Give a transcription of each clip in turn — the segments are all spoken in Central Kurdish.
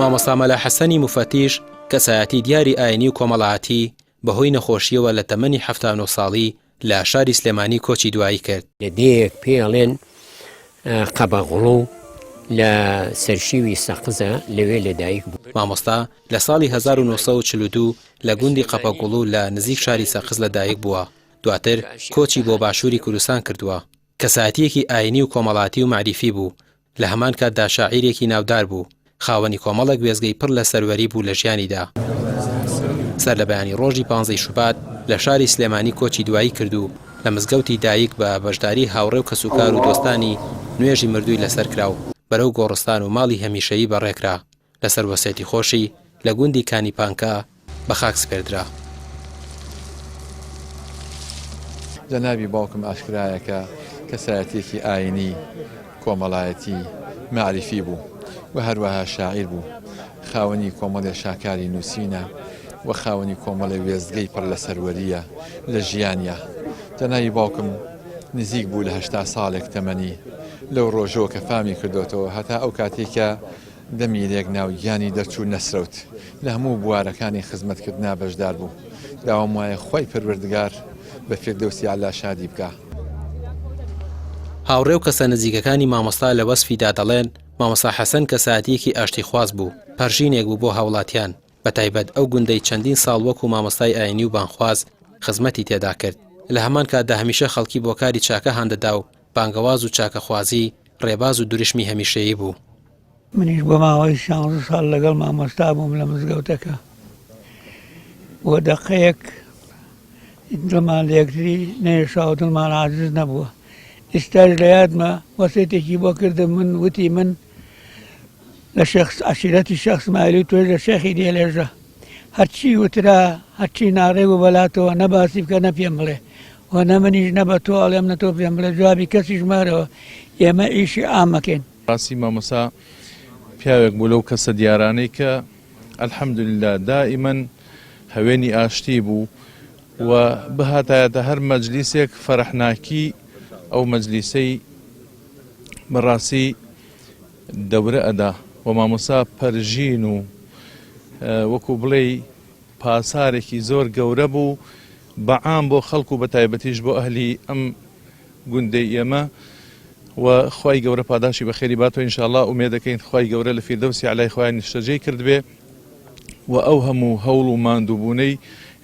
مامۆستا مەلا حەسەنی موفەتیش کەسایەتی دیاری ئاینی و کۆمەڵایەتی بەهۆی نەخۆشییەوە لە تەمەنی 79 ساڵی لە شاری سلێمانی کۆچی دوایی کرد. لە دێیەک پێی ئەڵێن قەبەغڵو لە سەرشیوی سەقزە لەوێ لەدایک بوو. مامۆستا لە ساڵی 1942 لە گوندی قەپەگوڵو لە نزیک شاری سەقز لە دایک بووە، دواتر کۆچی بۆ باشووری کوردستان کردووە. کەسایەتییەکی ئایینی و کۆمەڵاتی و مەعریفی بوو، لە هەمان کاتدا شاعیرێکی ناودار بوو، خاوەنی کۆمەڵێک وێستگەی پڕ لە سەروەری بوو لە ژیانیدا. سەرلەبەیانی ڕۆژی پانزەی شوبات لە شاری سلێمانی کۆچی دوایی کرد و لە مزگەوتی دایک بە بەشداری هاوڕێ و کەسوکار و دۆستانی نوێژی مردووی لەسەر کرا و بەرەو گۆڕستان و ماڵی هەمیشەیی بەڕێکرا. لەسەر وەسێتی خۆشی لە گوندی کانی پانکە بە خاک سپێردرا. جەنابی باوکم ئاشکرایە کە کەسایەتییەکی ئایینی، کۆمەڵایەتی، مەعریفی بوو و هەروەها شاعیر بوو. خاوەنی کۆمەڵێ شاکاری نووسینە و خاوەنی کۆمەڵێ وێستگەی پڕ لە سەروەرییە لە ژیانیا. جەنابی باوکم نزیک بوو لە 80 ساڵێک تەمەنی لەو ڕۆژەوە کە فامی کردۆتەوە هەتا ئەو کاتەی کە دەمیرێک ناو گیانی دەرچوو نەسرەوت لە هەموو بوارەکانی خزمەتکردنا بەشدار بوو داوام وایە خوای پەروەردگار بە فیردەوسی اعلی شادی بکا. هاوڕێ و کەسە نزیکەکانی مامۆستا لە وەسفیدا دەڵێن، مامۆستا حەسەن کەسایەتییەکی ئاشتیخواز بوو، پەرژینێک بوو بۆ هاوڵاتیان، بەتایبەت ئەو گوندەی چەندین ساڵ وەکو مامۆستای ئاینی و بانگخواز خزمەتی تێدا کرد، لە هەمان کاتدا هەمیشە خەڵکی بۆ کاری چاکە هاندەدا و بانگەواز و چاکەخوازی ڕێباز و دروشمی هەمیشەیی بوو. منیش بۆ ماوەی شانزە ساڵ لەگەڵ مامۆستا بووم لە مزگەوتەکە بۆ دەقەیەک دڵمان لە یەکتری نەیەشا و دڵمان عاجز نەبووە ئیستاش لە یادمە وەسێتێکی بۆ کردم من وتی من لە شێخ عەشیرەتی شێخ سمایلی و تۆش لە شێخی دێلێژە هەرچی وترا هەرچی ناڕێ بوو بەلاتەوە نە باسی بکە نە پێم بڵێ و نە منیش نە بە تۆ ئەڵێم نە تۆ پێم بڵێ جوابی کەسیش مەرەوە ئێمە ئیشی عامەکەین. ڕاستی مامۆستا پیاوێک بوو لەو کەسە دیارانەی کە الحمدللە دائیمەن هەوێنی ئاشتی بوو و بهاتایەتە هەر مەجلیسێک فەرحناکی ئەو مەجلیسەی بەڕاستی دەورە ئەدا و مامۆستا پەرژین و وەکو بڵێی پاسارێکی زۆر گەورە بوو بە عام بۆ خەڵک و بە تایبەتیش بۆ ئەهلی ئەم گوندەی ئێمە و خوای گەورە پاداشی بەخێری باتەوە ان شاء اللە ئومێدەکەین خوای گەورە لە فیردەوسی ئەعلای خۆیان نیشتەجێی کردبێ و ئەو هەموو هەوڵ و ماندووبوونەی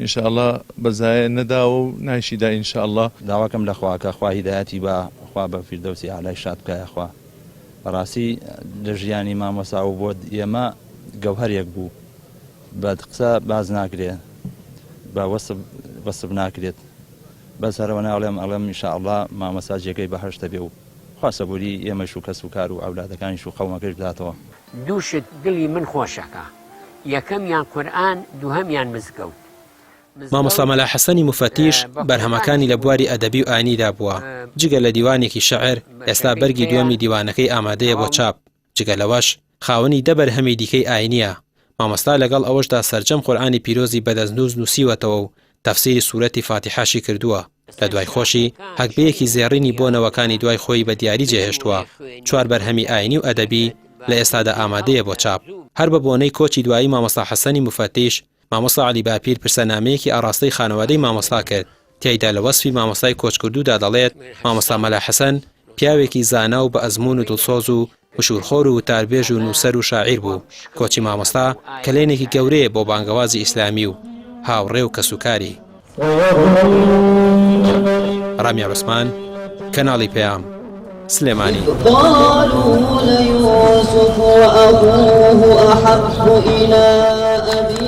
ان شاء اللە بە زایە نەداوە و نایشیدا ان شاء اللە. داواکەم لە خوا کە خوا هیدایەتی با خوا بە فیردەوسی ئەعلای شاد بکا یاخوا بەڕاستی لە ژیانی مامۆستا و بۆ ئێمە گەوهەرێک بوو بە قسە باس ناکرێ بە وەسف وەسف ناکرێت بەس هەرەوە ناڵێم ئەڵێم ان شاء اللە مامۆستا جێگەی بەهەشتە بێ و خوا سەبوری ئێمەش و کەس و کار و ئەولادەکانیش و قەومەکەش بداتەوە. دوو شت دڵی من خۆشەکا یەکەمیان قورئان دووهەمیان مزگەوت. مامۆستا مەلا حەسەنی موفەتیش بەرهەمەکانی لە بواری ئەدەبی و ئاینیدا بووە، جگە لە دیوانێکی شعر، ئێستا بەرگی دووەمی دیوانەکەی ئامادەیە بۆ چاپ، جگە لەوەش خاوەنی دە بەرهەمی دیکەی ئاینییە، مامۆستا لەگەڵ ئەوەشدا سەرجەم قورئانی پیرۆزی بە دەستنووس نووسیوەتەوە و تەفسیری سورەتی فاتیحاشی کردووە، لە دوای خۆشی هەگبەیەکی زێڕینی بۆ نەوەکانی دوای خۆی بە دیاری جێهێشتووە، چوار بەرهەمی ئاینی و ئەدەبی لە ئێستادا ئامادەیە بۆ چاپ. هەر بە بۆنەی کۆچی دوایی مامۆستا حەسەنی موفەتیش، مامۆستا عەلی باپیر پرسەنامەیەکی ئاڕاستەی خانەوادەی مامۆستا کرد، تیایدا لە وەسفی مامۆستای کۆچکردوودا دەڵێت، مامۆستا مەلا حەسەن پیاوێکی زانا و بە ئەزموون و دڵسۆز و مشوورخۆر و وتاربێژ و نووسەر و شاعیر بوو، کۆچی مامۆستا کەلێنێکی گەورەیە بۆ بانگەوازی ئیسلامی و هاوڕێ و کەسوکاری. ڕامیار عوسمان، کەناڵی پەیام، سلێمانی.